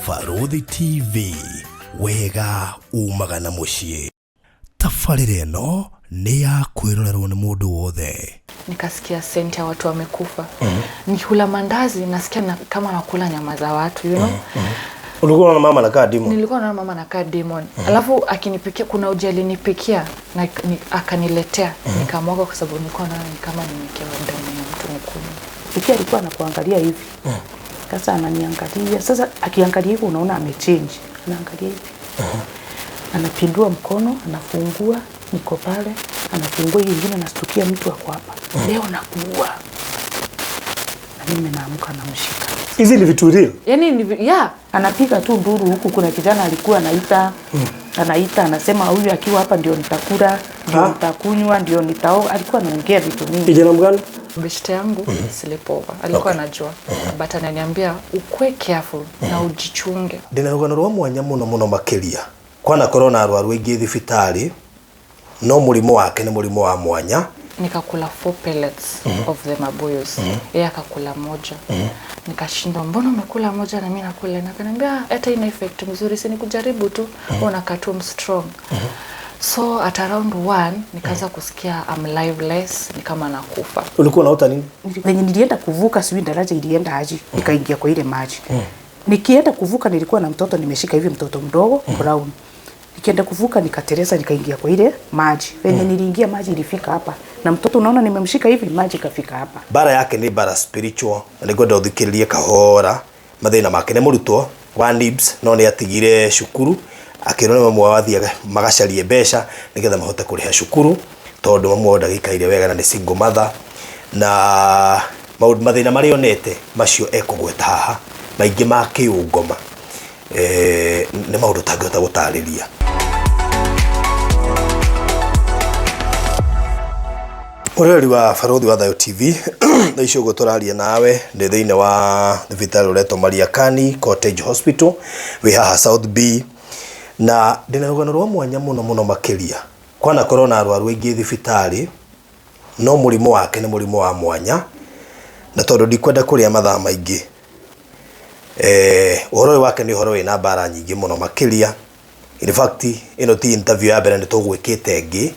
Barũthi TV, wega umaga na mũciĩ. Tabarĩra ĩno nĩ ya kwĩrorerwo nĩ mũndũ wothe. Nikasikia scent ya watu wamekufa. Nikikula mandazi nasikia kama nakula nyama za watu. Ulikuwa unaona mama anakaa demon? Nilikuwa naona mama anakaa demon. Alafu akinipikia, kuna uji alinipikia na akaniletea, nikamwaga kwa sababu nilikuwa naona ni kama nimekewa damu ya mtu mkubwa. Pikia alikuwa anakuangalia hivi. Sasa ananiangalia. Sasa akiangalia hivi unaona amechange. Anaangalia hivi. Anapindua mkono, anafungua, niko pale, anafungua hiyo ingine, anastukia mtu ako hapa. Leo nakuua. Na mimi naamka namshika. Hizi ni vitu real? Yaani ni yeah. Anapiga tu nduru huku, kuna kijana alikuwa anaita, anaita anasema huyu akiwa hapa ndio nitakula, ndio nitakunywa, ndio nitaoga. Alikuwa anaongea vitu mingi. Kijana mgani? Beshte yangu sleepover. Alikuwa anajua. But ananiambia ukue careful na ujichunge. Ndina rugano rwa mwanya muno muno makiria. Kwana korona arwaru aingĩ thibitarĩ, no mũrimũ wake nĩ mũrimũ wa mwanya. Nikakula 4 pellets of the mabuyus. Yeye akakula moja. Nikashindwa, mbona umekula moja na mimi nakula? Na akaniambia hata ina effect mzuri, si nikujaribu tu, unakaa tu strong. So at around 1 nikaanza kusikia I'm lifeless, ni kama nakufa. Ulikuwa unaota nini? Venye nilienda kuvuka sijui daraja ilienda aje, nikaingia kwa ile maji. Nikienda kuvuka nilikuwa na mtoto nimeshika hivi, mtoto mdogo brown. Nikienda kuvuka nikatereza nikaingia kwa ile maji. Venye niliingia maji ilifika hapa. Na mtoto unaona nimemshika hivi maji ikafika hapa. Bara yake ni bara spiritual, na nĩngwenda ũthikĩrĩrie kahora mathĩna make. Nĩ mũrutwo wa NIBS, no nĩ atigire cukuru akĩrwo nĩ mamu wao athiĩ magacarie mbeca nĩgetha mahote kũrĩha cukuru, tondũ mamu wao ndagĩikaire wega na nĩ single mother, na maũndũ mathĩna marĩa onete macio ekũgweta haha maingĩ ma kĩũngoma, nĩ maũndũ ũtangĩhota gũtarĩria. Mũrori wa Barũthi wa Thayũ TV, thaa ici ũguo tũraria nawe nĩ thĩinĩ wa thibitarĩ ũretwo Mariakani Cottage Hospital wĩ haha South B, na ndĩna rũgano rwa mwanya mũno mũno makĩria. Kwana korona arwaru aingĩ thibitarĩ, no mũrimũ wake nĩ mũrimũ wa mwanya, na tondũ ndikwenda kũrĩa mathaa maingĩ, ũhoro ũyũ wake nĩ ũhoro wĩna mbara nyingĩ mũno makĩria. In fact, ĩno ti interview ya mbere, nĩ tũgwĩkĩte ĩngĩ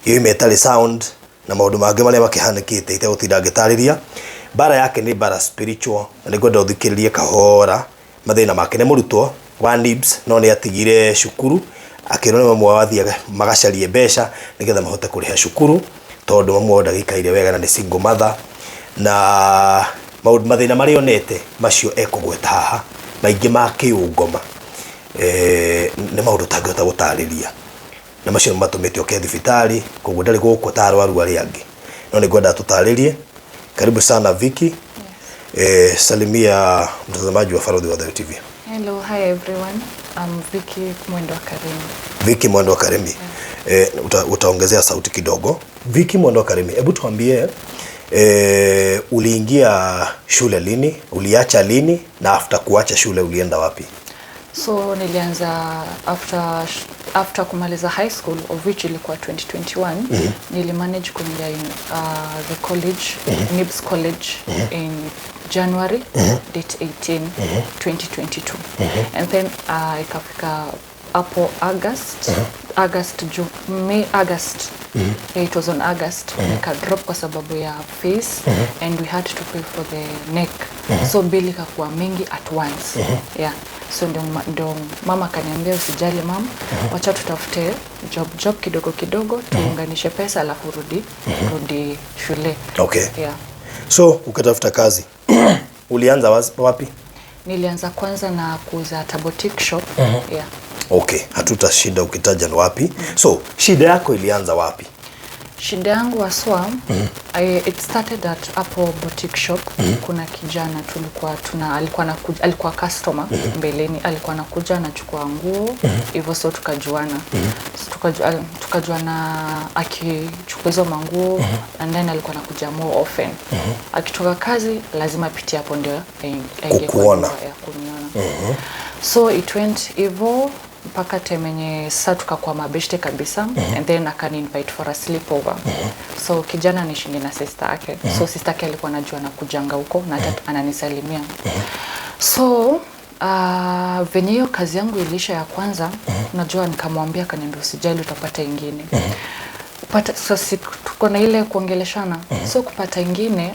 yoima ĩtarĩ sound na maũndũ mangĩ marĩa makĩhanĩkĩte itegũtinda ngĩtarĩria. Mbara yake nĩ mbara spiritual, na nĩngwenda ũthikĩrĩrie kahora mathĩna make. Nĩ mũrutwo wa NIBS, no nĩ atigire cukuru akĩrwo nĩ mamu wao athiĩ magacarie mbeca nĩgetha mahote kũrĩha cukuru, tondũ mamu wao ndagĩikaire wega na nĩ single mother, na maũndũ mathĩna marĩa onete macio ekũgweta haha maingĩ ma kĩũngoma, nĩ maũndũ ũtangĩhota gũtarĩria, na macio nĩ matũmĩte oke thibitarĩ, koguo ndarĩ gũkũ ta arwaru arĩa angĩ. No nĩngwenda tũtarĩrie. Karibu sana Vicky. Salimia mtazamaji wa Barũthi wa Thayũ TV. Hello, hi everyone. I'm Vicky Mwendwa Karimi. Vicky Mwendwa Karimi. Utaongezea sauti kidogo. Vicky Mwendwa Karimi, hebu tuambie, uliingia shule lini? Uliacha lini? Na after kuacha shule ulienda wapi? So nilianza after kumaliza high school, of which ilikuwa 2021. Nilimanage kuingia in the college, NIBS College in January date 18, 2022. And then ikafika hapo August, August, June, May, August. Yeah, it was on August. Nika drop kwa sababu ya fees, and we had to pay for the neck. So bill ikakuwa mingi at once. Yeah. So ndio mama akaniambia usijali mama, wacha tutafute job kidogo kidogo, tuunganishe pesa alafu rudi shule. Yeah. So ukatafuta kazi. Ulianza wapi? Nilianza kwanza na kuuza at a boutique shop. Yeah. Okay, hatutashinda ukitaja ni wapi. So shida yako ilianza wapi? Shida yangu haswa, it started at hapo boutique shop. Kuna kijana alikuwa customer mbeleni, alikuwa anakuja anachukua nguo hivyo, so tukajuana. So tukajuana akichukua hizo manguo, and then alikuwa anakuja more often. Akitoka kazi lazima apitie hapo ndio aingie kwa Kukuona. nyumba ya kuniona. So it went hivyo mpaka time yenye sasa tukakuwa mabeshte kabisa, and then akani invite for a sleepover. So kijana anaishi na sister yake. So sister yake alikuwa anajua na kujanga huko na hata ananisalimia. So Venye hiyo kazi yangu iliisha ya kwanza, najua nikamwambia, akaniambia usijali, utapata ingine. Pata, so si, tuko na ile kuongeleshana, so kupata ingine,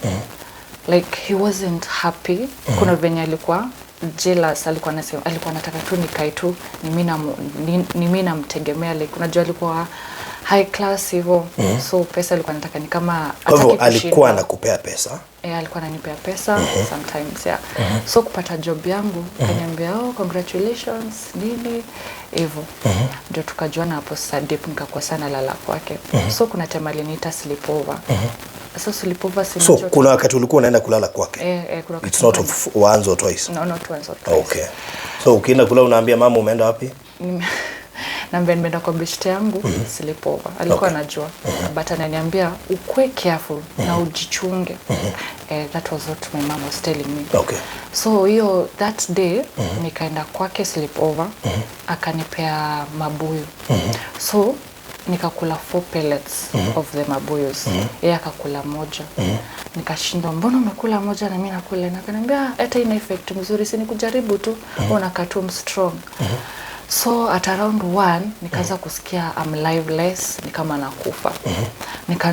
like he wasn't happy. Kuna venye alikuwa jealous, alikuwa anasema, alikuwa anataka tu nikae tu ni mimi namtegemea. Like unajua alikuwa high class hivyo, so pesa alikuwa anataka ni kama Kwa hivyo hataki alikuwa kushindwa. anakupea pesa? Eh, alikuwa ananipea pesa sometimes, yeah. So kupata job yangu, akaniambia, "Oh, congratulations," nini hivyo. Ndio tukajuana hapo sasa deep, nikakuwa sana lala kwake. So kuna time aliniita sleepover. So sleepover, si So unajua- kuna wakati ulikuwa unaenda kulala kwake? Eh, eh, kuna wakati It's not once or twice? No, not once or twice. Okay. So ukienda kulala unaambia mama umeenda wapi? Naambia nimeenda kwa beshte yangu sleepover. Alikuwa anajua, but ananiambia ukue careful na ujichunge. Eh, that was what my mom was telling me. So hiyo that day nikaenda kwake sleepover, akanipea mabuyu. So nikakula four pellets of the mabuyus, yeye akakula moja. Nikashindwa, mbona umekula moja na mimi nakula? Na akaniambia hata ina effect mzuri, si nikujaribu tu, mm unakaa tu strong. So at around 1 nikaanza kusikia I'm lifeless, ni kama nakufa.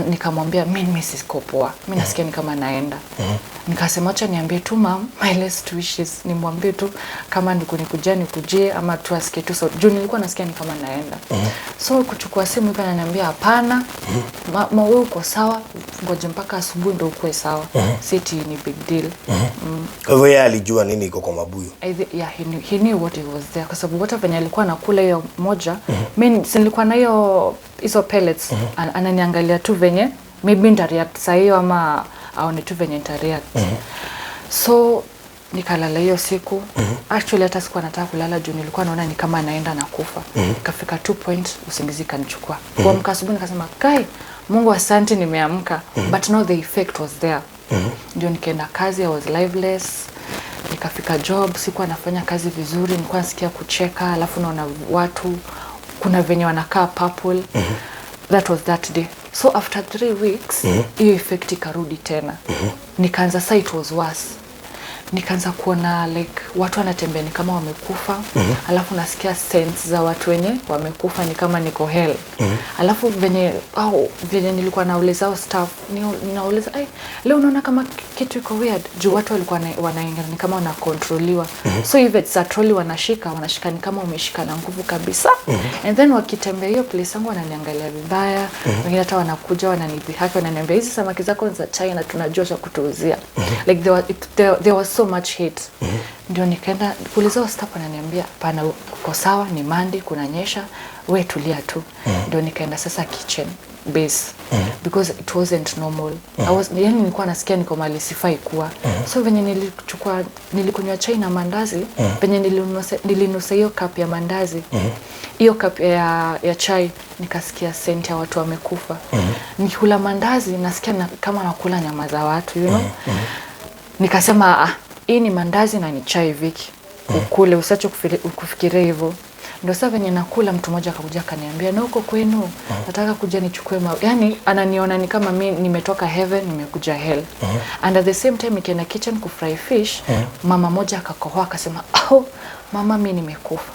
Nikamwambia mi siko poa, mi nasikia ni kama naenda. Nikasema acha niambie tu mam my last wishes, nimwambie tu kama nikunikujia nikujie ama tu asikie tu, so juu nilikuwa nasikia ni kama naenda. So kuchukua simu hivi ananiambia hapana, ma wewe uko sawa, ngoja mpaka asubuhi ndo ukuwe sawa, si ati ni big deal. Kwa hivyo yeye alijua nini iko kwa mabuyu? Yeah, he knew what it was there, kwa sababu hata venye alikuwa anakula hiyo moja, mi si nilikuwa na hiyo hizo pellets. Ananiangalia tu venye maybe nitareact saa hiyo ama aone tu venye nitareact. So nikalala hiyo siku. Actually hata sikuwa nataka kulala juu nilikuwa naona ni kama naenda na kufa. Ikafika two point usingizi kanichukua. Kuamka asubuhi nikasema, "Kai, Mungu asante, nimeamka." But now the effect was there. Ndio nikaenda kazi, I was lifeless. Nikafika job, sikuwa nafanya kazi vizuri, nilikuwa nasikia kucheka, alafu naona watu kuna venye wanakaa purple. That was that day. So after 3 weeks hiyo effect ikarudi tena. Nikaanza sa, it was worse, nikaanza kuona like watu wanatembea ni kama wamekufa. Alafu nasikia sense za watu wenye wamekufa, ni kama niko hell. Alafu venye au venye nilikuwa nauliza hao staff, nauliza, "Ai, leo unaona kama kitu iko weird?" Juu watu walikuwa wanaingia ni kama wanakontroliwa. So if it's a trolley wanashika, wanashika ni kama umeshika na nguvu kabisa. And then wakitembea hiyo place yangu wananiangalia vibaya. Wengine hata wanakuja wananidhihaki, wananiambia, "Hizi samaki zako ni za China, tunajua cha kutuuzia." Like there was so much hate. Ndio nikaenda kuuliza hao staff, wananiambia hapana, uko sawa, ni Monday, kunanyesha, we tulia tu. Ndio nikaenda sasa kitchen base because it wasn't normal. Yani nilikuwa nasikia niko mahali sifai kuwa. So venye nilichukua, nilikunywa chai na mandazi, venye nilinusa hiyo cup ya mandazi, hiyo cup ya chai, nikasikia scent ya watu wamekufa. Nikikula mandazi nasikia kama nakula nyama za watu. Nikasema, "Ah, hii ni mandazi na ni chai, Viki, ukule, usiache kufikiria hivyo." Ndio sasa venye nakula, mtu mmoja akakuja akaniambia, "Na huko kwenu nataka kuja nichukue ma..." Yani ananiona ni kama mi nimetoka heaven nimekuja hell. And at the same time nikienda kitchen kufry fish, mama moja akakohoa akasema, "Oh, mama, mi nimekufa."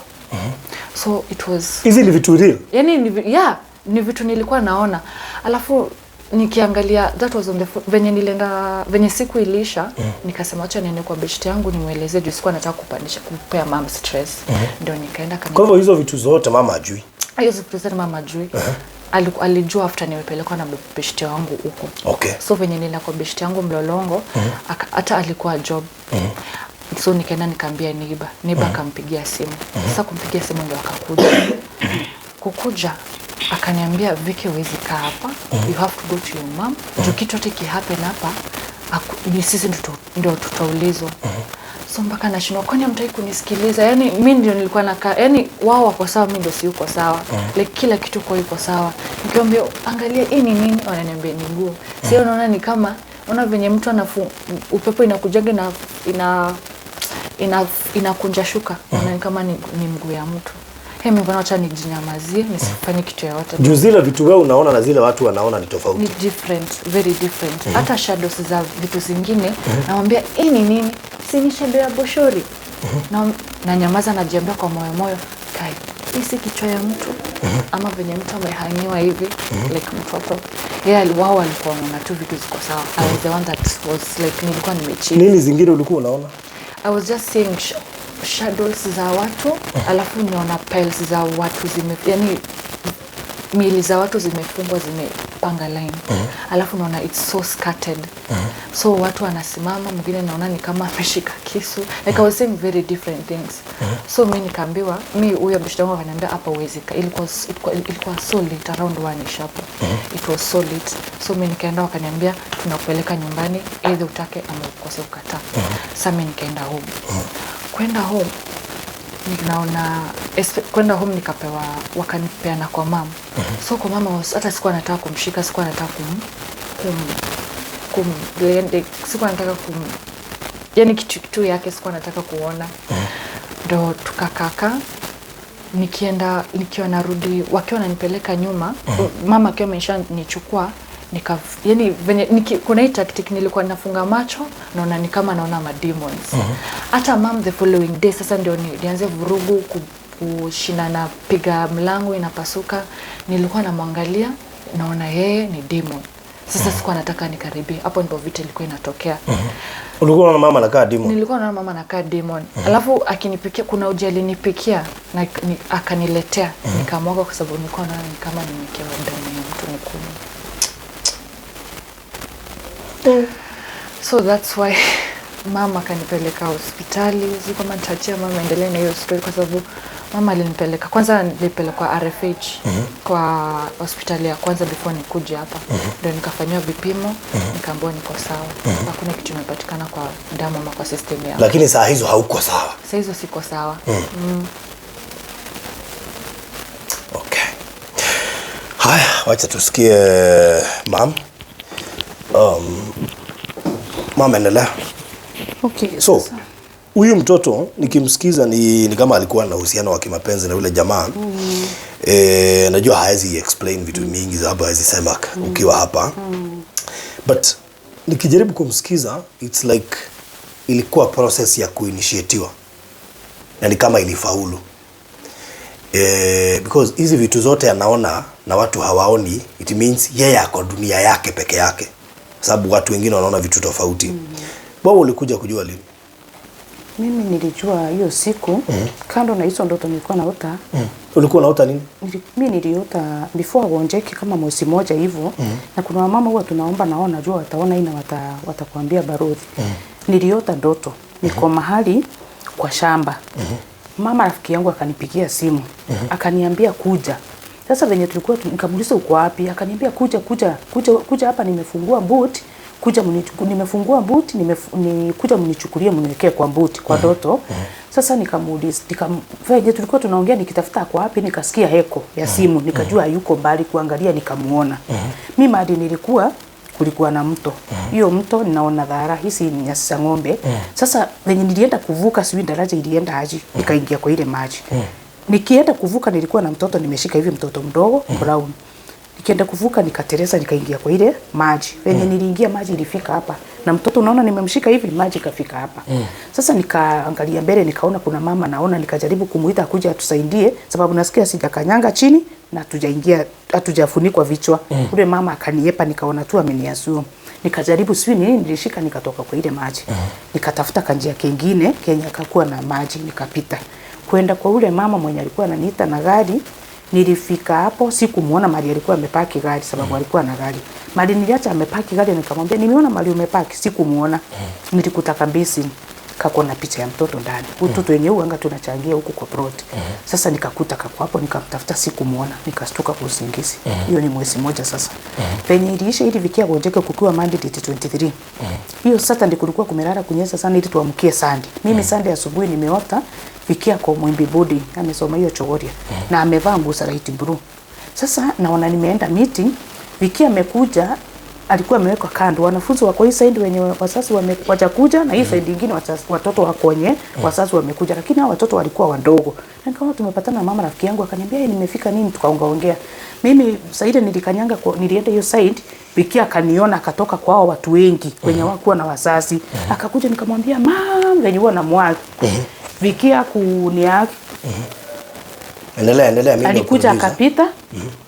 So it was Hizi ni vitu real? Yani yeah, ni vitu nilikuwa naona. Alafu nikiangalia, that was on the venye nilienda, venye siku iliisha, nikasema acha niende kwa beshte yangu nimwelezee, juu sikuwa nataka kupandisha kupea mam stress. Ndio nikaenda Kwa hivyo hizo vitu zote mama ajui? Hizo vitu zote mama ajui. Alijua after nimepelekwa na beshte wangu huko. So venye nilienda kwa beshte yangu Mlolongo, hata alikuwa job. So nikaenda nikaambia neighbor, neighbor akampigia simu. Sasa kumpigia simu ndio akakuja. Kukuja akaniambia, "Viki, huwezi kaa hapa, you have to go to your mom, juu kitu hata ikihappen hapa ni sisi ndio tutaulizwa." So mpaka nashindwa, kwani hamtaki kunisikiliza? Yani mi ndio nilikuwa nakaa, yani wao wako sawa, mi ndio siyuko sawa. Like kila kitu kwa iko sawa. Nikiwaambia, "Angalia, hii ni nini?" Wananiambia ni nguo. Sio unaona ni kama unaona venye mtu anafu upepo inakujaga na inakunja shuka, unaona ni kama ni mguu ya mtu. Hey, mimi mbona acha nijinyamazie nisifanye kitu yoyote. Juu zile vitu wewe unaona na zile watu wanaona ni tofauti. Ni different, very different. Hata shadows za vitu zingine, namwambia, "Hii ni nini?" "Si ni shadow ya boshori." Na nanyamaza, najiambia kwa moyo moyo, kai, hii si kichwa ya mtu ama venye mtu amehangiwa hivi, like mtoto. Yeah, wao walikuwa wanaona tu vitu ziko sawa. I was the one that was like, nilikuwa nimechill. Nini zingine ulikuwa unaona? I was just seeing shadows za watu, alafu naona piles za watu zime, yani miili za watu zimefungwa, zimepanga line, alafu naona it's so scattered. So watu wanasimama, mwingine naona ni kama ameshika kisu. Like, I was seeing very different things. So mi nikaambiwa, mi huyo beshte wangu akaniambia, hapa huwezi kaa. Ilikuwa so late, around 1 ish hapo. It was so late, so mi nikaenda, wakaniambia tunakupeleka nyumbani either utake ama ukose kukataa. Sa mi nikaenda home. Kwenda home ninaona kwenda home nikapewa, wakanipeana kwa mama. So kwa mama hata sikuwa nataka kumshika, sikuwa nataka kum kum sikuwa nataka kum, yani kitu kitu yake sikuwa nataka kuona. Ndo tukakaka, nikienda, nikiwa narudi, wakiwa wananipeleka nyuma, mama akiwa amesha nichukua, nika, yani venye kuna hii tactic nilikuwa nafunga macho, naona ni kama naona ma demons. Hata mam the following day sasa ndio nianze vurugu kushindana, piga mlango inapasuka, nilikuwa namwangalia, naona yeye ni demon. Sasa sikuwa nataka nikaribie hapo, ndipo vita ilikuwa inatokea. Ulikuwa unaona mama anakaa demon? Nilikuwa naona mama anakaa demon. Alafu akinipikia, kuna uji alinipikia na akaniletea, nikamwaga kwa sababu nilikuwa naona ni kama nimekewa damu ya mtu nikunywe. So that's why mama akanipeleka hospitali. Sijui kama nitaachia mama endelee na hiyo story, kwa sababu mama alinipeleka kwanza, nilipelekwa RFH kwa hospitali ya kwanza before nikuje hapa, ndio nikafanyiwa vipimo, nikaambiwa niko sawa, hakuna kitu imepatikana kwa damu ama kwa system yangu. Lakini saa hizo hauko sawa. Saa hizo siko sawa. Okay. Haya, wacha tusikie mam. Mam, endelea. Okay, So, sasa, huyu mtoto nikimsikiza ni kama alikuwa na uhusiano wa kimapenzi na yule jamaa. Najua haezi explain vitu mingi sababu haezi sema ukiwa hapa. But nikijaribu kumsikiza, it's like ilikuwa process ya kuinitiatiwa na ni kama ilifaulu. Because hizi vitu zote anaona na watu hawaoni, it means yeye ako dunia yake peke yake, sababu watu wengine wanaona vitu tofauti. Wewe ulikuja kujua lini? Mimi nilijua hiyo siku, kando na hizo ndoto nilikuwa naota. Ulikuwa unaota nini? Mi niliota before agonjeke kama mwezi moja hivyo, na kuna wamama huwa tunaomba nao, najua wataona hii na watakuambia barodhi. Niliota ndoto niko mahali kwa shamba. Mama rafiki yangu akanipigia simu, akaniambia kuja. Sasa venye tulikuwa nikamuuliza uko wapi, akaniambia kuja, kuja, kuja, kuja hapa, nimefungua boot, kuja nimefungua boot, kuja mnichukulie mniwekee kwa boot kwa ndoto. Sasa nikamuuliza, venye tulikuwa tunaongea nikitafuta kwa wapi, nikasikia echo ya simu, nikajua hayuko mbali, kuangalia nikamuona. Mimi mahali nilikuwa kulikuwa na mto. Hiyo mto ninaona dhara, hizi ni nyasi za ng'ombe. Sasa venye nilienda kuvuka, sijui daraja ilienda aje, nikaingia kwa ile maji. Nikienda kuvuka nilikuwa na mtoto nimeshika hivi, mtoto mdogo brown. Nikienda kuvuka nikatereza, nikaingia kwa ile maji. Venye niliingia maji ilifika hapa. Na mtoto unaona nimemshika hivi, maji ikafika hapa. Sasa nikaangalia mbele nikaona kuna mama naona, nikajaribu kumuita akuja atusaidie sababu nasikia sijakanyanga chini na hatujaingia, hatujafunikwa vichwa. Ule mama akaniepa, nikaona tu ameniassume. Nikajaribu, sijui nini nilishika, nikatoka kwa ile maji. Nikatafuta kanjia kengine kenye kakuwa na maji, nikapita. Kwenda kwa ule mama mwenye alikuwa ananiita na gari, nilifika hapo sikumuona mahali alikuwa amepaki gari sababu alikuwa na gari. Mahali niliacha amepaki gari, nikamwambia nimeona mahali umepaki, sikumuona. Nilikuta kabisi kako na picha ya mtoto ndani. Mtoto wenyewe huanga tunachangia huku kwa plot. Sasa nikakuta kako hapo, nikamtafuta sikumuona, nikastuka kwa usingizi. Hiyo ni mwezi moja sasa. Penye iliisha ili vikia gonjeke kukiwa Monday date 23. Hiyo Saturday kulikuwa kumelala kunyesha sana ili tuamkie Sunday. Mimi Sunday asubuhi nimeota Vikia kwa Mwimbi Budi amesoma hiyo Chogoria na amevaa nguo za light blue. Sasa naona nimeenda meeting, Vikia amekuja, alikuwa amewekwa kando, wanafunzi wako hii side wenye wazazi wajakuja na hii side nyingine watoto wako wenye wazazi wamekuja, lakini hao watoto walikuwa wadogo. Na nikaona tumepatana na mama rafiki yangu akaniambia, "Hey, nimefika nini?" Tukaongaongea. Mimi side nilikanyanga kwa, nilienda hiyo side, Vikia akaniona akatoka kwa hao watu wengi wenye hawakuwa na wazazi. Akakuja nikamwambia, "Mama," venye huwa namwa. Vikia kunia Endelea, endelea, mimi alikuja ndio akapita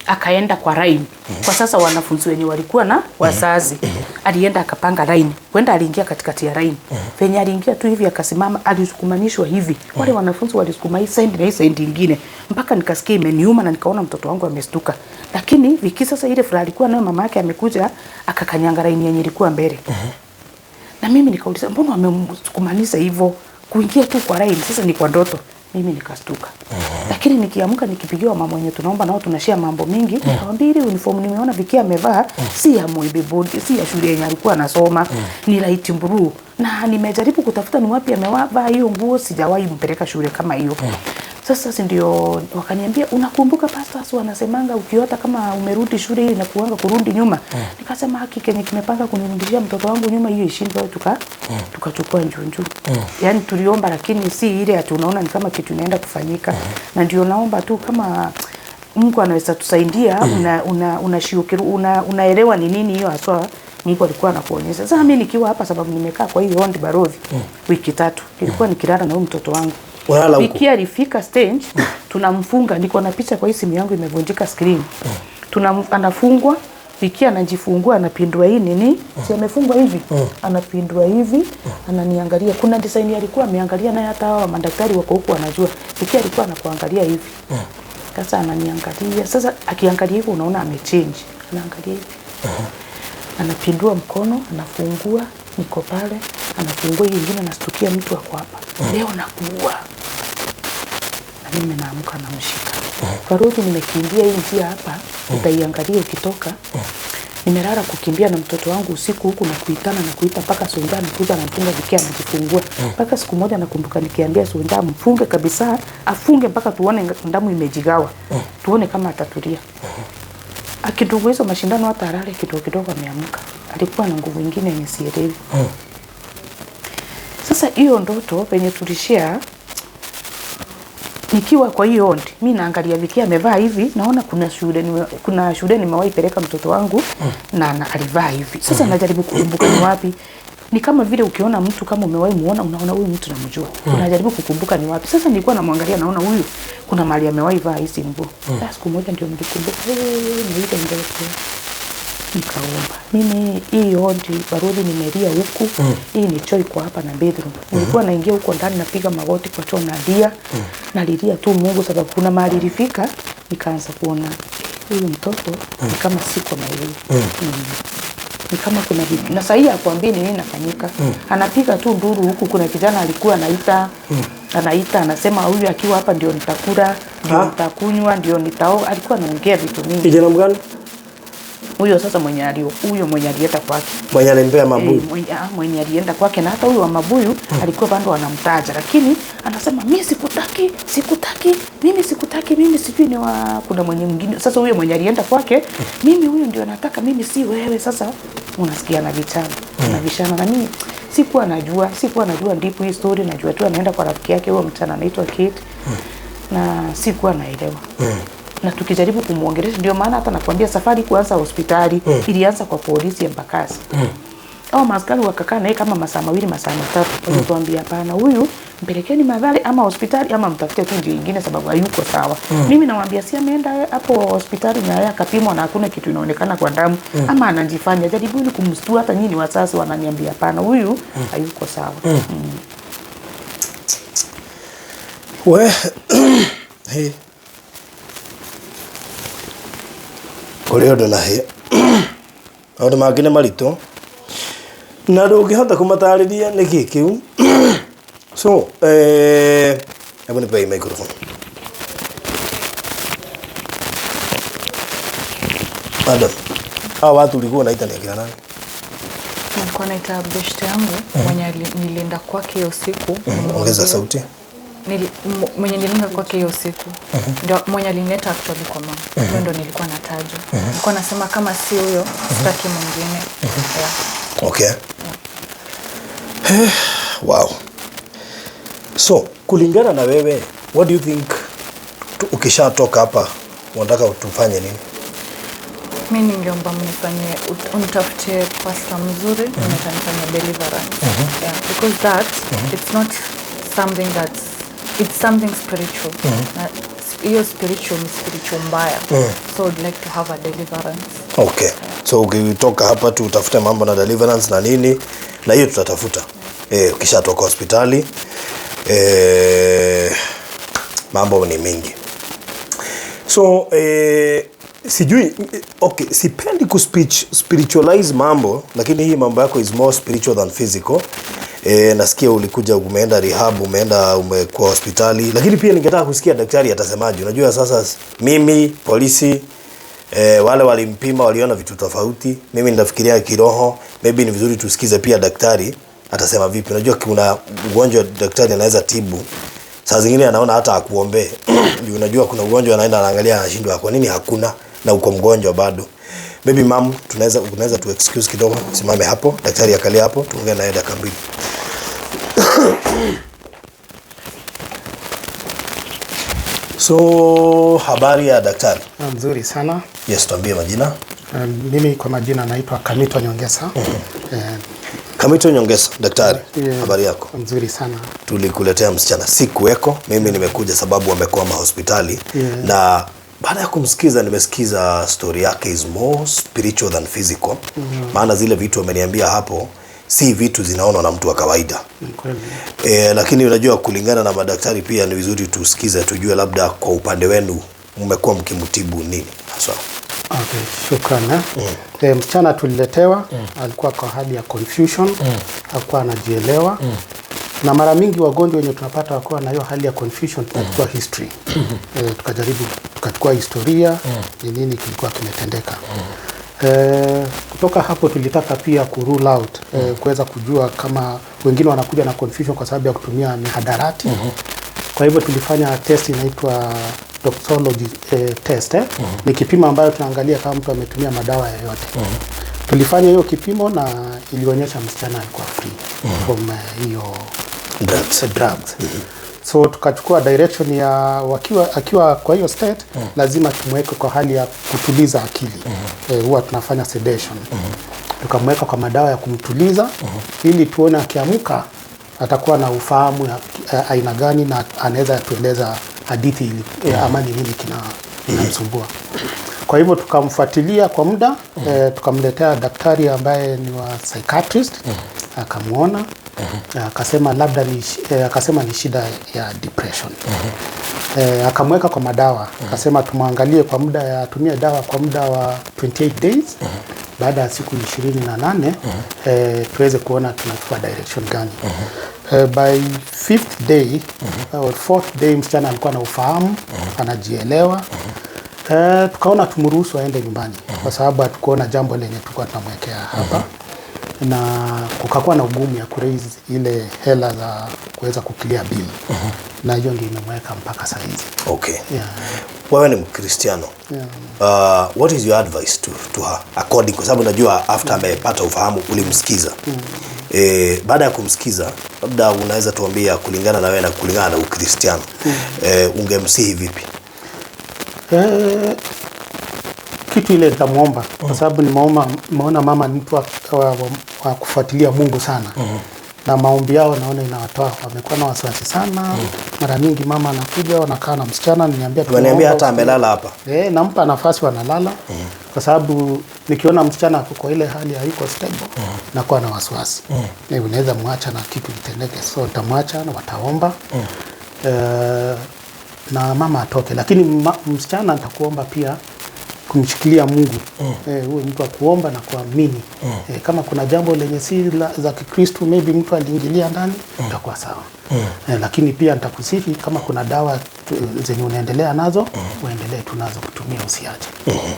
akaenda kwa line. Kwa sasa wanafunzi wenye walikuwa na wazazi alienda akapanga line, kwenda aliingia katikati ya line. Venye aliingia tu hivi akasimama, alisukumanishwa hivi. Wale wanafunzi walisukuma hii side na hii side nyingine mpaka nikasikia imeniuma na nikaona mtoto wangu amestuka. Lakini Viki sasa ile furaha alikuwa nayo, mama yake amekuja, akakanyanga line yenye ilikuwa mbele. Na mimi nikauliza, mbona wamemsukumanisha hivyo kuingia tu kwa line? Sasa ni kwa ndoto. Mimi nikastuka. Lakini nikiamka nikipigiwa mama mwenye tunaomba nao tunashare mambo mingi, nikamwambia ile uniform nimeona Viki amevaa si ya Moi Board, si ya shule yenye alikuwa anasoma, ni light blue. Na nimejaribu kutafuta ni wapi amevaa hiyo nguo, sijawahi mpeleka shule kama hiyo. Sasa si ndio wakaniambia, unakumbuka pastors wanasemanga ukiota kama umerudi shule ile inakuanga kurudi nyuma. Nikasema haki kenye kimepanga kunirudishia mtoto wangu nyuma hiyo ishindwe, tukachukua njunju. Yaani tuliomba, lakini si ile ati unaona ni kama kitu inaenda kufanyika. Na ndio naomba tu kama Mungu anaweza tusaidia, unaelewa ni nini hiyo haswa Mungu alikuwa anakuonyesha. Sasa mimi nikiwa hapa, sababu nimekaa kwa hiyo ondi barodhi wiki 3, nilikuwa nikilala na huyu mtoto wangu. Unalala huko? Wiki alifika stage tunamfunga, niko na picha kwa hii simu yangu imevunjika screen. Anafungwa, Viki anajifungua, anapindua hii nini? Si amefungwa hivi? Anapindua hivi, ananiangalia. Kuna design alikuwa ameangalia naye, hata hawa madaktari wako huku wanajua. Viki alikuwa anakuangalia hivi. Sasa ananiangalia. Sasa akiangalia hivi unaona amechange. Anaangalia hivi. Anapindua mkono, anafungua, niko pale, anafungua hiyo nyingine, anastukia mtu ako hapa. Leo nakuua. Na mimi naamka namshika. Farudi, nimekimbia hii njia hapa, utaiangalia ukitoka. Nimelala kukimbia na mtoto wangu usiku huku na kuitana na kuita mpaka Sunda anakuja anamfunga Viki anajifungua. Mpaka siku moja nakumbuka nikiambia Sunda mfunge kabisa, afunge mpaka tuone damu imejigawa. Tuone kama atatulia. Akidogo hizo mashindano hata alale kidogo kidogo ameamka. Alikuwa na nguvu nyingine yenye sielewi. Sasa hiyo ndoto penye tulishare nikiwa kwa hiyo ondi, mimi naangalia Viki amevaa hivi, naona kuna shule nimewahi peleka mtoto wangu na alivaa hivi. Sasa najaribu kukumbuka ni wapi. Ni kama vile ukiona mtu kama umewahi muona, unaona huyu mtu namjua. Unajaribu kukumbuka ni wapi. Sasa nilikuwa namwangalia naona huyu kuna mahali amewahi vaa hizi nguo. Sasa siku moja ndio nilikumbuka, ni ile ndoto. Nikaomba. Mimi hii ondi barudi nimelia huku, hii ni choo iko hapa na bedroom. Nilikuwa naingia huko ndani napiga magoti kwa choo nalia. Nalilia tu Mungu sababu kuna mahali ilifika nikaanza kuona huyu mtoto ni kama siko na yeye. Ni kama kuna vitu. Na sasa hii hakwambii ni nini nafanyika. Anapiga tu nduru huku, kuna kijana alikuwa anaita, anaita anasema huyu akiwa hapa ndio nitakula, ndio nitakunywa, ndio nitao. Alikuwa anaongea vitu mingi. Kijana mgani? Huyo sasa huyo mwenye alienda kwake. Mwenye alimpea mabuyu. Mwenye alienda kwake, na hata huyo wa mabuyu alikuwa bado anamtaja, lakini anasema mimi sikutaki, sikutaki, mimi sikutaki, mimi sijui ni wa kuna mwenye mwingine. Sasa huyo mwenye alienda kwake, mimi huyo ndio nataka, mimi si wewe. Sasa unasikia na vichana, na vishana. Na mimi sikuwa najua ndipo hii story, najua tu anaenda kwa rafiki yake huyo mchana anaitwa Kate. Na sikuwa naelewa. Na tukijaribu kumuongelesha, ndio maana hata nakwambia safari kuanza hospitali ilianza kwa polisi ya Embakasi. Au maaskari wakakaa naye kama masaa 2 masaa 3. Walituambia hapana, huyu mpelekeni Mathare ama hospitali ama mtafute tu njia nyingine sababu hayuko sawa. Mimi nawaambia si ameenda hapo hospitali na yeye akapimwa na hakuna kitu inaonekana kwa damu ama anajifanya. Jaribuni kumstua, hata nyinyi wazazi wananiambia hapana, huyu hayuko sawa. We hey. Kũrĩ ũndũ na hĩ maũndũ mangĩ nĩ maritũ na ndũngĩhota kũmatarĩria nĩkĩ kĩu. So hebu nipe hii microphone. Madam, hawa watu ulikuwa unaita ni akina nani? Nilikuwa naita beshte yangu mwenye nilienda kwake hiyo siku. Ongeza sauti. Mwenye nilienda kwake hiyo siku ndio mwenye alinileta actually kwa mama. Huyo ndo nilikuwa nataja. Nilikuwa nasema kama si huyo sitaki mwingine. Yeah. Okay. Wow. So, kulingana na wewe, what do you think ukishatoka hapa unataka tufanye nini? Mimi ningeomba mnifanyie, unitafutie pastor mzuri mwenye atanifanyia deliverance. Yeah, because that it's not something that's It's something spiritual. Na hiyo spiritual ni spiritual mbaya. So I'd like to have a deliverance. Okay. So ukitoka hapa tu utafute mambo na deliverance na nini na hiyo tutatafuta. Ukishatoka hospitali, mambo ni mengi. So sijui, okay, sipendi ku spiritualize mambo, lakini hii mambo yako is more spiritual than physical. Nasikia ulikuja, umeenda rehab, umeenda, umekuwa hospitali, lakini pia ningetaka kusikia daktari atasemaje. Unajua sasa mimi polisi, wale walimpima waliona vitu tofauti. Mimi nitafikiria kiroho, maybe ni vizuri tusikize pia daktari atasema vipi. Unajua kuna ugonjwa daktari anaweza tibu, saa zingine anaona hata akuombee. Juu unajua kuna ugonjwa anaenda anaangalia anashindwa kwa nini hakuna na uko mgonjwa bado. Maybe mam, tunaweza tu excuse kidogo, simame hapo, daktari akalia hapo, tuongee naye dakika mbili. So habari ya daktari? Mzuri sana. Yes, tuambie majina. Mimi kwa majina naitwa Kamito Nyongesa. Kamito Nyongesa, daktari. Yeah. Habari yako? Mzuri sana. Tulikuletea msichana, sikuweko mimi, nimekuja sababu amekwama hospitali. Na baada ya kumsikiza, nimesikiza story yake is more spiritual than physical. Maana zile vitu ameniambia hapo si vitu zinaonwa na mtu wa kawaida. Ni kweli. Lakini unajua kulingana na madaktari pia ni vizuri tusikize, tujue labda kwa upande wenu mmekuwa mkimtibu nini haswa. Okay, shukran. Msichana tuliletewa, alikuwa kwa hali ya confusion, hakuwa anajielewa. Na mara mingi wagonjwa wenye tunapata wakiwa na hiyo hali ya confusion tunachukua history. Tukajaribu tukachukua historia ni nini kilikuwa kimetendeka. Kutoka hapo tulitaka pia ku rule out, kuweza kujua kama wengine wanakuja na confusion kwa sababu ya kutumia mihadarati. Kwa hivyo tulifanya test inaitwa toxicology test. Ni kipimo ambayo tunaangalia kama mtu ametumia madawa yoyote. Tulifanya hiyo kipimo na ilionyesha msichana alikuwa free from hiyo drugs. Drugs. So tukachukua direction ya akiwa kwa hiyo state, lazima tumweke kwa hali ya kutuliza akili. Huwa tunafanya sedation. Tukamweka kwa madawa ya kumtuliza ili tuone akiamka atakuwa na ufahamu ya aina gani na anaweza tueleza hadithi ili, ama ni nini kinamsumbua. Kwa hivyo tukamfuatilia kwa muda, tukamletea daktari ambaye ni wa psychiatrist, akamuona, akasema labda ni akasema ni shida ya depression. Akamweka kwa madawa, akasema tumwangalie kwa muda ya atumie dawa kwa muda wa 28 days. Baada ya siku 28, tuweze kuona tunachukua direction gani. By fifth day or fourth day msichana alikuwa na ufahamu, anajielewa. Tukaona tumruhusu aende nyumbani kwa sababu hatukuona jambo lenye tulikuwa tunamwekea hapa, na kukakuwa na ugumu ya kuraise ile hela za kuweza kuclear bill, na hiyo ndio imemweka mpaka saa hizi. Okay. Wewe ni Mkristiano. What is your advice to her according, kwa sababu najua after amepata ufahamu ulimsikiza. Baada ya kumsikiza labda unaweza tuambia kulingana na wewe na kulingana na Ukristiano, ungemsihi vipi? Kitu ile nitamuomba kwa sababu nimeona mama ni mtu wa kufuatilia Mungu sana. Na maombi yao naona inawatoa, wamekuwa na wasiwasi sana. Mara mingi mama anakuja wanakaa na msichana, niambia Umeniambia hata amelala hapa. Nampa nafasi wanalala. Kwa sababu nikiona msichana ako kwa ile hali hayuko stable, nakuwa na wasiwasi. Unaweza muacha na kitu kitendeke, so nitamwacha na wataomba. Na mama atoke, lakini msichana nitakuomba pia kumshikilia Mungu. Huwe mtu wa kuomba na kuamini. Kama kuna jambo lenye si za Kikristo maybe mtu aliingilia ndani, itakuwa sawa. Lakini pia nitakusihi kama kuna dawa zenye unaendelea nazo, uendelee tu nazo kutumia, usiache.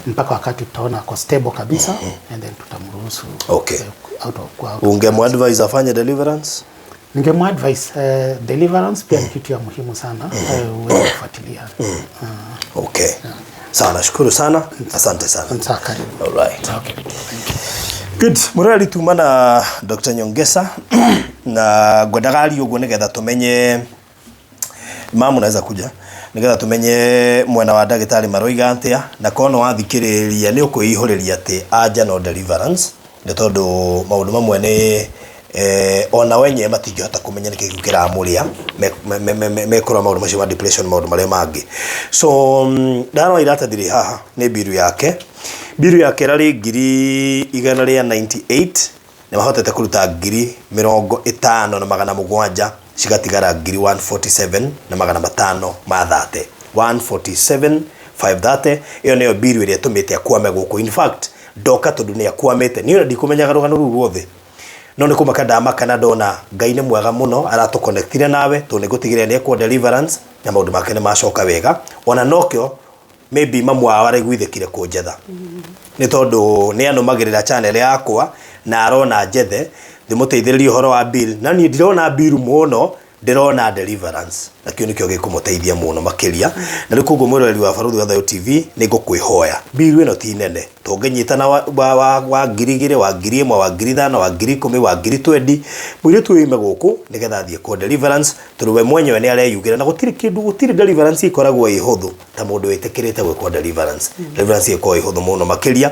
Mpaka wakati tutaona ako stable kabisa, and then tutamruhusu. Out of, out of Ungemuadvise afanye deliverance? Ningemuadvise deliverance pia ni kitu ya muhimu sana, uweze kufuatilia. Okay. Sawa, nashukuru sana. Asante sana. Sawa, karibu. All right. Okay. Thank you. Good. Murari tuma na Dr. Nyongesa na ngwendaga arie uguo nigetha tumenye mamu naweza kuja nigetha tumenye mwena wa ndagĩtarĩ maroiga atĩa, na kono wathikĩrĩria nĩ ũkwĩihũrĩria atĩ anja no deliverance, nĩ tondũ maũndũ mamwe nĩ Ona wenyewe matingĩhota kũmenya nĩkĩ kĩu kĩramũrĩa mekũrora maũndũ macio ma depression, maũndũ marĩa mangĩ. So ndarora iratathi rĩ haha nĩ biru yake, biru yake ĩrarĩ 198,000, nĩ mahotete kũruta 50,700, cigatigara 147,500 ma 30, 147 530. Ĩyo nĩyo biru ĩrĩa ĩtũmĩte akwame gũkũ. In fact, ndoka tondũ nĩ akwamĩte, niĩ ona ndikũmenyaga rũgano rũu ruothe, no nĩ kũmaka ndamaka na ndona Ngai nĩ mwega mũno aratũconnectire nawe, tondũ nĩ ngũtigĩrĩra nĩ ekwo deliverance na maũndũ make nĩ macoka wega. Ona nokĩo maybe mamu wao araiguithĩkire kũnjetha, nĩ tondũ nĩ anũmagĩrĩra channel yakwa na arona njethe ndĩmũteithĩrĩrie ũhoro wa bill, na niĩ ndirona bill mũno, ndĩrona deliverance, na kĩu nĩkĩo gĩkũmũteithia mũno makĩria. Na rĩu koguo mwĩroreri wa Barũthi wa Thayũ TV, nĩ ngũkwĩhoya, bill ĩno ti nene, tũngĩnyitana wa 2,000, wa 1,000, wa 5,000, wa 10,000, wa 20,000, mũirĩtu ũyũ oime gũkũ nĩgetha athiĩ kwa deliverance, tondũ we mwenyewe nĩ areyugĩra na gũtirĩ kĩndũ, gũtirĩ deliverance ĩkoragwo ĩ hũthũ ta mũndũ wĩtĩkĩrĩte gwĩkwo deliverance. Deliverance ĩkoragwo ĩ hũthũ mũno makĩria.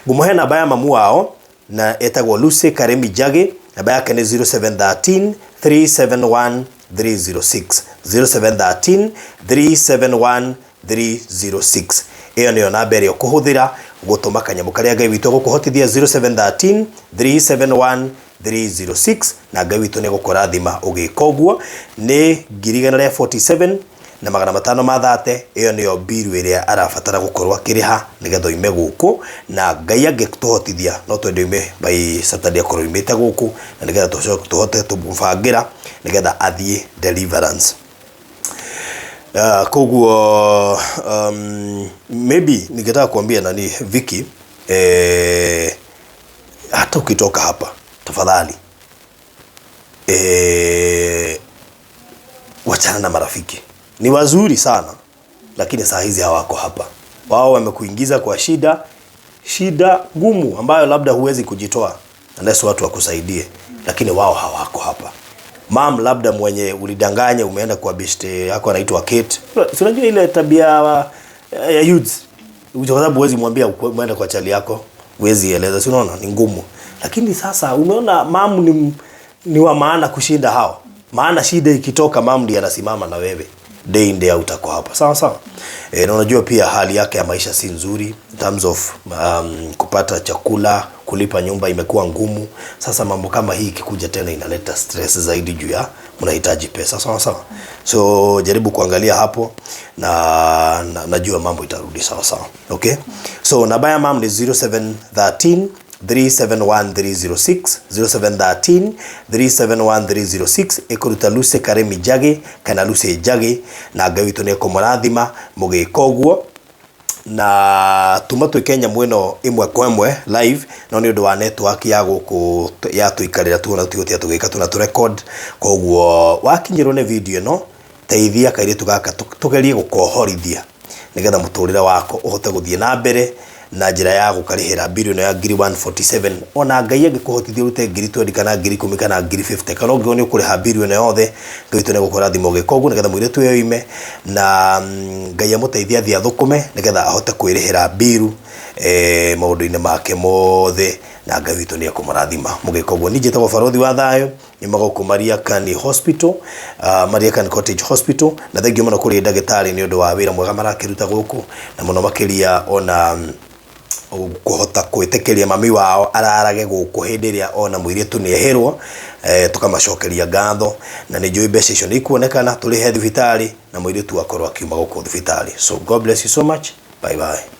Ngũmũhe namba ya mamu wao na etagwo Lucy Karemi Njagi, namba yake nĩ 0713 371 306, 0713 371 306. Ĩyo nĩyo namba ĩrĩa ũkũhũthĩra gũtũma kanyamũ karĩa Ngai witũ egũkũhotithia, 0713 371 306, na Ngai witũ nĩ egũkũrathima ũgĩka ũguo. Nĩ 147,500 ma 30, ĩyo nĩyo mbiru ĩrĩa arabatara gũkorwo akĩrĩha nĩgetha oime gũkũ, na Ngai angĩtũhotithia no twende oime by Saturday, akorwo oimĩte gũkũ, na nĩgetha tũcoke tũhote tũmũbangĩra nĩgetha athiĩ deliverance. Koguo maybe ningetaka kuambia nani Vicky, hata ukitoka hapa tafadhali, wachana na marafiki. Ni wazuri sana, lakini saa hizi hawako hapa. Wao wamekuingiza kwa shida, shida gumu ambayo labda huwezi kujitoa unless watu wakusaidie, lakini wao hawako hapa. Mam labda mwenye ulidanganya umeenda kwa beshte yako anaitwa Kate. Si unajua ile tabia ya youths, kwa sababu huwezi mwambia umeenda kwa chali yako, huwezi eleza, si unaona ni ngumu. Lakini sasa umeona mam ni wa maana kushinda hao, maana shida ikitoka mam ndiye anasimama na wewe day in day out, ako hapa sawa sawa. Na unajua pia hali yake ya maisha si nzuri in terms of kupata chakula, kulipa nyumba imekuwa ngumu. Sasa mambo kama hii ikikuja tena inaleta stress zaidi juu ya mnahitaji pesa, sawa sawa. So jaribu kuangalia hapo na najua mambo itarudi sawa sawa. Okay, so namba ya mam ni 0713 371 306, 0713 371 306, ĩkũruta Lucy Karemi Njagi kana Lucy Njagi, na Ngai witũ nĩ ekũmũrathima mũgĩka ũguo. Na tuma twĩke nyamũ ĩno ĩmwe kwa ĩmwe live, no nĩ ũndũ wa network ya gũkũ ya tũikarĩra tuona tũtigũtia tũgĩka tuna tũ record. Koguo wakinyĩrwo nĩ video ĩno, teithia kairĩtu gaka tũgerie gũkohorithia nĩgetha mũtũrĩre wako ũhote gũthiĩ na mbere na njĩra ya gũkarĩhĩra bilioni ya 147,000. Ona Ngai angĩkũhotithia ũrute 20,000 kana 10,000 kana 50,000, kana ũngĩkorwo nĩ ũkũrĩha bilioni yothe, Ngai witũ nĩ egũkũrathima ũgĩka ũguo nĩgetha mũirĩtu ũyũ oime na Ngai amũteithie athiĩ athũkũme nĩgetha ahote kwĩrĩhĩra mbiru maũndũ-inĩ make mothe, na Ngai witũ nĩ ekũmũrathima mũgĩka ũguo. Niĩ njĩtagwo Barothi wa Thayũ, nyuma gũkũ Mariakani Hospital, Mariakani Cottage Hospital, na thengiũ mũno kũrĩ ndagĩtarĩ nĩ ũndũ wa wĩra mwega marakĩruta gũkũ, na mũno makĩria ona kũhota gwĩtĩkĩria mami wao ararage gũkũ hĩndĩ ĩrĩa ona mũirĩtu nĩ ehĩrwo. Tũkamacokeria ngatho, na nĩ njũĩ mbeca icio nĩ ikuonekana tũrĩhe thibitarĩ na mũirĩtu akorwo akiuma gũkũ thibitarĩ. So God bless you so much. Bye bye.